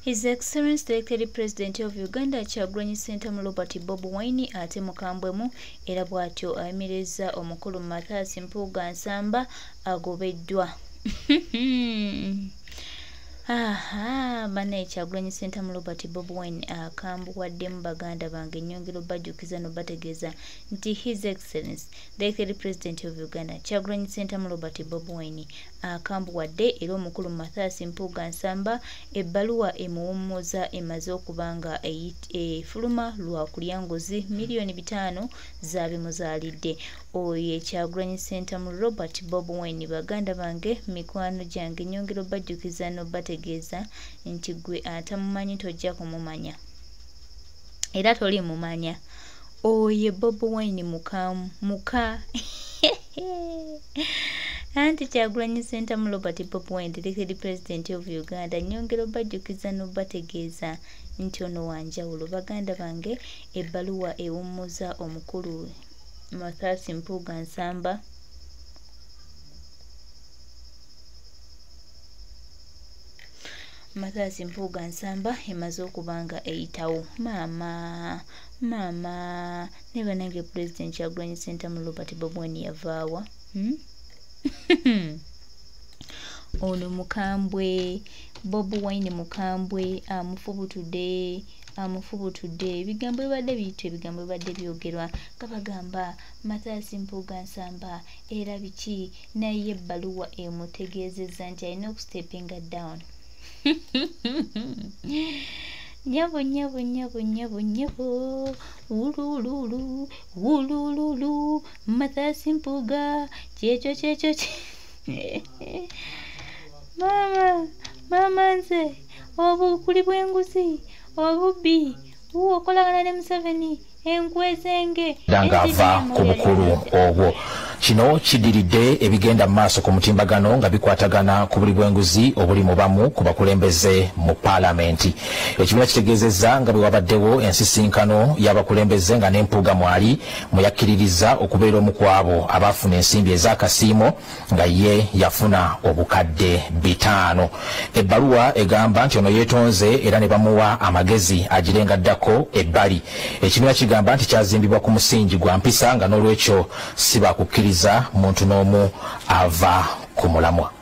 His Excellency the Elected President of Uganda Kyagulanyi Ssentamu Robert Bobi Wine ate mukambwemu era bw'atyo ayimiriza omukulu Mathias Mpuuga Nsamba agobeddwa. Aha, bana Kyagulanyi Ssentamu Robert Bobi Wine akambuwaddemu baganda bange nnyongera obajjukiza n'obategeeza nti His Excellency the Elected President of Uganda Kyagulanyi Ssentamu Robert Bobi Wine akambuwadde era omukulu Mathias Mpuuga Nsamba ebbaluwa emuwummuza emaze okuba nga efuluma lwa kulya nguzi 5,000,000 z'abimuzaalidde. Oyo Kyagulanyi Ssentamu Robert Bobi Wine baganda bange mikwano gyange nnyongera obajjukiza n'obategeeza nti gwe atamumanyi tojja kumumanya era toli mumanya. Oye Bobi Wine muka anti Kyagulanyi Ssentamu Robert Bobi Wine the Elected President of Uganda nnyongera obajjukiza n'obategeeza nti ono wa njawulo. Baganda bange ebbaluwa ewummuza omukulu Mathias Mpuuga Nsamba Mathias Mpuuga Nsamba emaze okuba nga eyitawo. Maama maama ne bannange President Kyagulanyi Ssentamu Robert Bobi Wine yavaawa. Ono mukambwe Bobi Wine mukambwe amufubutudde ebigambo bibadde biyitwa ebigambo bibadde byogerwa nga bagamba Mathias Mpuuga Nsamba era biki, naye ebbaluwa emutegeezezza nti alina okustepinga down. Nyabo nyabo nyabo nyabo nyabo wulululu wulululu Mathias Mpuuga kyekyo kyekyo. Mama mama nze obukuli bw'enguzi obubbi okolagana ne Museveni enkwezenge ng'ava ku bukulu obwo. Kino kidiridde ebigenda mu maaso ku mutimbagano nga bikwatagana ku buli bw'enguzi obuli mu bamu ku bakulembeze mu paalamenti. Ekibiina kitegeezezza nga bwe wabaddewo ensisinkano y'abakulembeze nga n'Empuuga mwali muyakkiririza okubeera omu ku abo abaafuna ensimbi ez'akasiimo nga ye yafuna 5,000. Ebbaluwa egamba nti ono yeetonze era ne bamuwa amagezi agirenga addako ebbali. Ekibiina kigamba nti kyazimbibwa ku musingi gwa mpisa nga n'olwekyo si bakukkiriza muntu n'omu ava ku mulamwa.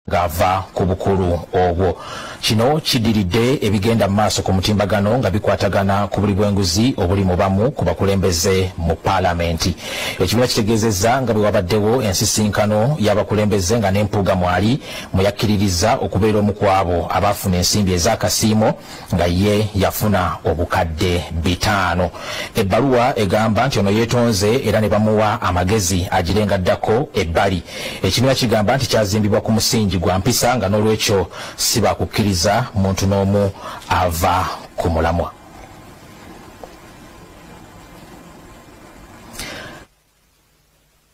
Ng'ava ku bukulu obwo. Kino kidiridde ebigenda mu maaso ku mutimbagano nga bikwatagana ku buli bw'enguzi obuli mu bamu ku bakulembeze mu paalamenti. Ekibiina kitegeezezza nga bwe wabaddewo ensisinkano y'abakulembeze nga n'Empuuga mwali muyakkiririza okubeera omu ku abo abaafuna ensimbi ez'akasiimo nga ye yafuna 5,000. Ebbaluwa egamba nti ono yeetonze era ne bamuwa amagezi agirenga addako ebbali. Ekibiina kigamba nti kyazimbibwa ku musingi gwa mpisa nga n'olwekyo si bakukkiriza muntu n'omu ava ku mulamwa.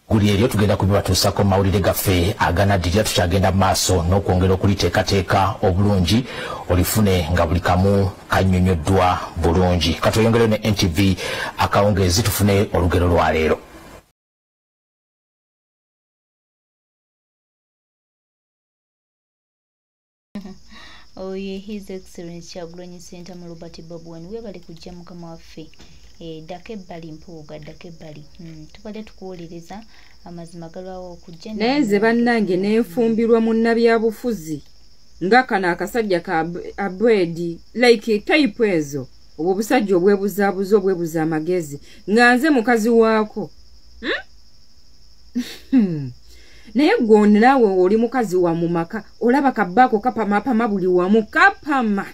Guli eryo tugenda kubibatuusako mu mawulire gaffe aganaddirira. Tukyagenda mu maaso n'okwongera okuliteekateeka obulungi olifune nga buli kamu kannyonnyoddwa bulungi. Katweyongereyo ne NTV akawungeezi tufune olugero lwa leero. Oye His Excellency Kyagulanyi Ssentamu Robert Bobi Wine weebale kujja mukama waffe. Ddako ebbali Mpuuga, ddako ebbali. Tubadde tukuwuliriza amazima galwawo okujja. Naye nze bannange nenfumbirwa munnabyabufuzi nga kano akasajja ka abwedi like type ezo, obwo obusajja obwebuzaabuza obwebuza amagezi nga nze mukazi waako. Naye gwe naawe oli mukazi wa mu maka olaba kabbaako kapamapama buli wamu kapama,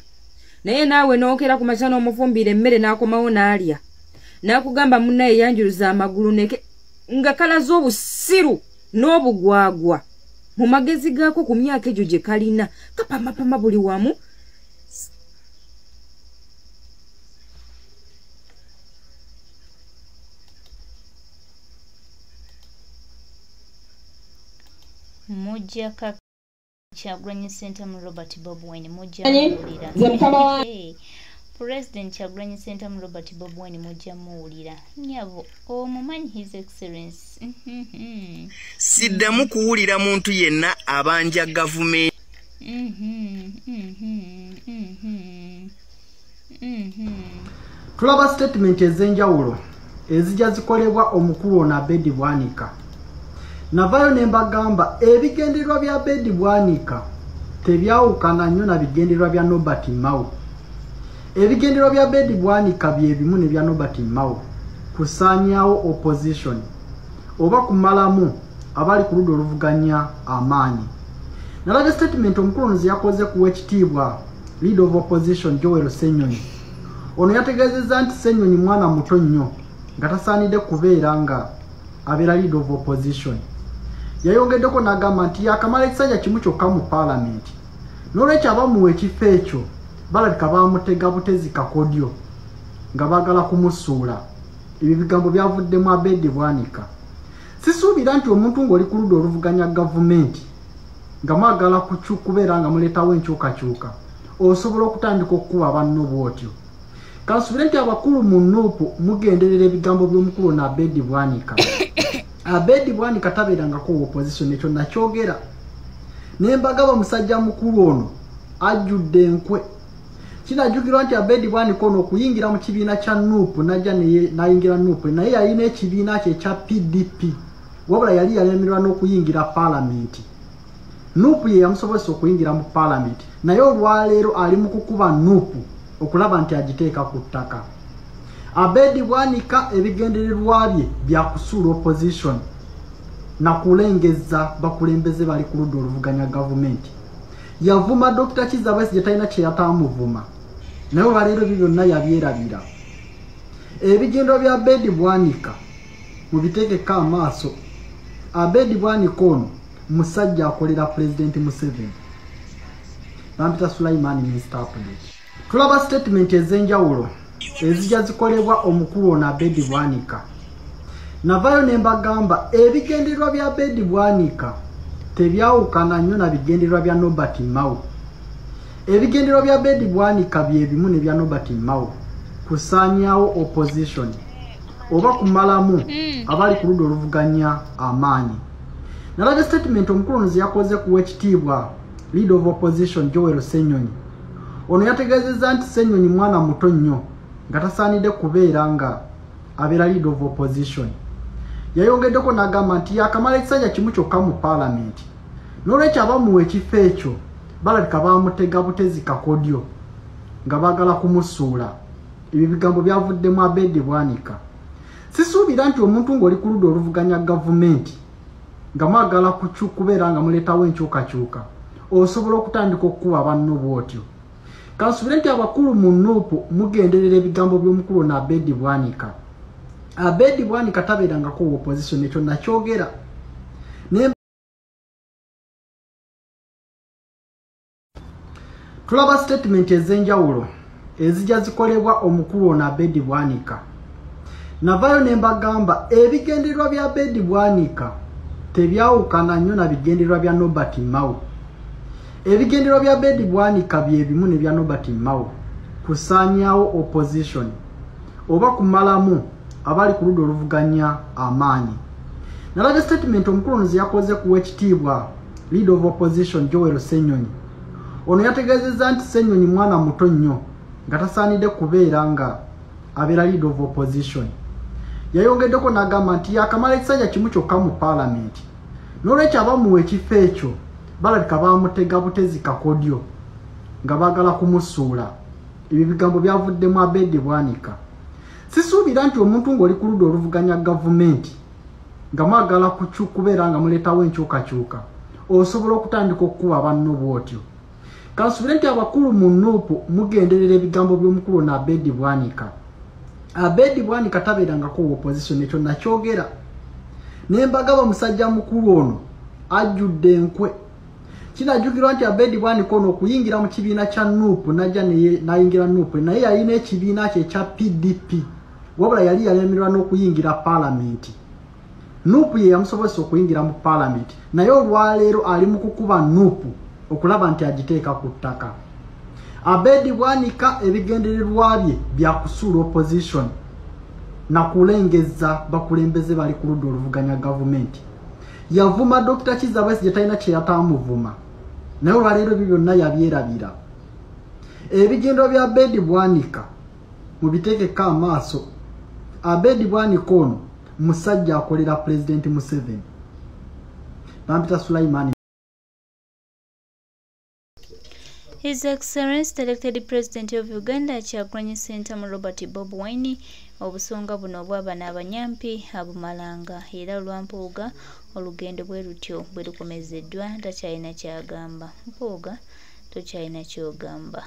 naye naawe n'okera ku makya n'omufumbira emmere n'akomawo n'alya n'akugamba munnaye yanjuluza amagulu neke nga kalaze obusiru n'obugwagwa mu magezi gaako ku myaka egyo gye kalina kapamapama buli wamu. Mujja ka Kyagulanyi Ssentamu Robert Bobi Wine mujja kuwulira. President Kyagulanyi Ssentamu Robert Bobi Wine mujja muwulira. Nnyabo omumanyi His Excellence. Siddamu kuwulira muntu yenna abanja gavumenti. Tulaba statement ez'enjawulo ezijja zikolebwa omukulu ono Abedi Bwanika. Navayo ne mbagamba ebigendererwa bya Abedi Bwanika tebyawukana nnyo na bigendererwa bya Norbert Mao. Ebigendererwa bya Abedi Bwanika bye bimu ne bya Norbert Mao: kusaanyaawo opposition oba kumalamu abali ku ludda oluvuganya amaanyi. Nalabye statement omukulu ono ze yakoze ku w'ekitiibwa leader of opposition Joel Ssenyonyi. Ono yategeezezza nti Ssenyonyi mwana muto nnyo nga tasaanidde kubeera nga abeera leader of opposition. Yayongeddeko n'agamba nti yakamala ekisanja kimu kyokka mu paalamenti, n'olwekyo abamuwa ekifo ekyo balabika baamutega butezi kakodyo nga baagala kumusuula. Ebyo bigambo byavuddemu Abedi Bwanika. Sisuubira nti omuntu ng'oli ku ludda oluvuganya gavumenti nga mwagala kubeera nga muleetawo enkyukakyuka osobola okutandika okukuba banno bw'otyo. Kansuubire nti abakulu mu NUP mugenderera ebigambo by'omukulu ono Abedi Bwanika. Abedi Bwanika tabeerangako opposition, ekyo nakyogera. Ne mbagaba musajja mukulu ono ajjudde enkwe. Kinajjukirwa nti Abedi Bwanika ono okuyingira mu kibiina kya NUP n'ajja n'ayingira NUP, naye yalina ekibiina kye ekya PDP, wabula yali yalemererwa n'okuyingira paalamenti. NUP ye yamusobozesa okuyingira mu paalamenti, naye olwaleero ali mu kukuba NUP okulaba nti agiteeka ku ttaka. Abedi Bwanika ebigendererwa bye bya kusuula opposition na kulengeza bakulembeze bali ku ludda oluvuganya gavumenti. Yavuma Dr. Kizza Besigye talina kye yataamuvuma, naye olwaleero ebyo byonna yabyerabira. Ebigendwa bya Abedi Bwanika mubiteekeko amaaso. Abedi Bwanika ono musajja akolera Pulezidenti Museveni. Bampita Sulaiman Mr. Update. Tulaba statement ez'enjawulo ezijja zikolebwa omukulu ono Abedi Bwanika. Navayo ne mbagamba ebigendererwa bya Abedi Bwanika tebyawukana nnyo na bigendererwa bya Norbert Mao. Ebigendererwa bya Abedi Bwanika bye bimu ne bya Norbert Mao: kusaanyaawo opposition oba kumalamu abali ku ludda oluvuganya amaanyi. Nalabye statement omukulu ono ze yakoze ku w'ekitiibwa leader of opposition Joel Ssenyonyi. Ono yategeezezza nti Ssenyonyi mwana muto nnyo nga tasaanidde kubeera nga abeera leader of opposition. Yayongeddeko n'agamba nti yakamala ekisanja kimu kyokka mu paalamenti, n'olwekyo abamuwa ekifo ekyo balabika baamutega butezi kakodyo nga baagala kumusuula. Ebyo bigambo byavuddemu Abedi Bwanika. Sisuubira nti omuntu ng'oli ku ludda oluvuganya gavumenti nga mwagala kubeera nga muleetawo enkyukakyuka osobola okutandika okukuba banno bw'otyo. Kansuubire nti abakulu mu NUP mugenderera ebigambo by'omukulu ono Abedi Bwanika. Abedi Bwanika tabeerangako opposition, ekyo nakyogera. Tulaba statement ez'enjawulo ezijja zikolebwa omukulu ono Abedi Bwanika. Navayo ne mbagamba ebigendererwa bya Abedi Bwanika tebyawukana nnyo na bigendererwa bya Norbert Mao. Ebigendererwa bya Abedi Bwanika bye bimu ne bya Norbert Mao: kusaanyaawo opposition oba kumalamu abali ku ludda oluvuganya amaanyi. Nalabye statement omukulu ono ze yakoze ku w'ekitiibwa leader of opposition Joel Ssenyonyi. Ono yategeezezza nti Ssenyonyi mwana muto nnyo nga tasaanidde kubeera nga abeera leader of opposition. Yayongeddeko n'agamba nti yakamala ekisanja kimu kyokka mu paalamenti, n'olwekyo abamuwa ekifo ekyo balabika baamutega butezi kakodyo nga baagala kumusuula. Ebyo bigambo byavuddemu Abedi Bwanika. Sisuubira nti omuntu ng'oli ku ludda oluvuganya gavumenti nga mwagala kubeera nga muleetawo enkyukakyuka osobola okutandika okukuba banno bw'otyo. Kansuubire nti abakulu mu NUP mugenderera ebigambo by'omukulu ono Abedi Bwanika. Abedi Bwanika tabeerangako opposition, ekyo nakyogera. Ne mbagaba musajja mukulu ono ajjudde enkwe. Kinajjukirwa nti Abedi Bwanika ono okuyingira mu kibiina kya NUP n'ajja n'ayingira NUP, naye yalina ekibiina kye ekya PDP, wabula yali yalemererwa n'okuyingira paalamenti. NUP ye yamusobozesa okuyingira mu paalamenti, naye olwaleero ali mu kukuba NUP okulaba nti agiteeka ku ttaka. Abedi Bwanika ebigendererwa bye bya kusuula opposition na kulengeza bakulembeze bali ku ludda oluvuganya gavumenti. Yavuma Dr. Kizza Besigye talina kye yatamuvuma, naye olwaleero ebyo byonna yabyerabira. Ebigendwa bya Abedi Bwanika mubitekeko amaaso. Abedi Bwanika ono musajja akolera Pulezidenti Museveni. Bampita Sulaiman. His Excellency the elected President of Uganda Kyagulanyi Ssentamu Robert Bobi Wine obusonga buno obw'abano abanyampi abumalanga, era olwa Mpuuga olugendo bwe lutyo bwe lukomezeddwa takyalina kyagamba. Mpuuga tokyalina kyogamba.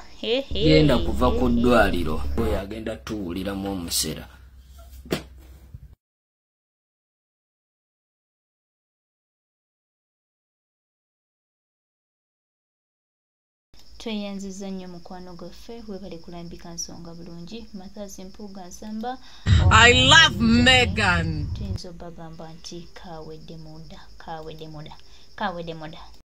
Genda kuva ku ddwaliro oyo agenda tuwuliramu omusera. Tweyanziza nnyo mukwano gwaffe, webale kulambika nsonga bulungi. Mathias Mpuuga Nsamba, I love Megan. Tuyinza obbagamba nti kawedde munda, kawedde munda, kawedde munda.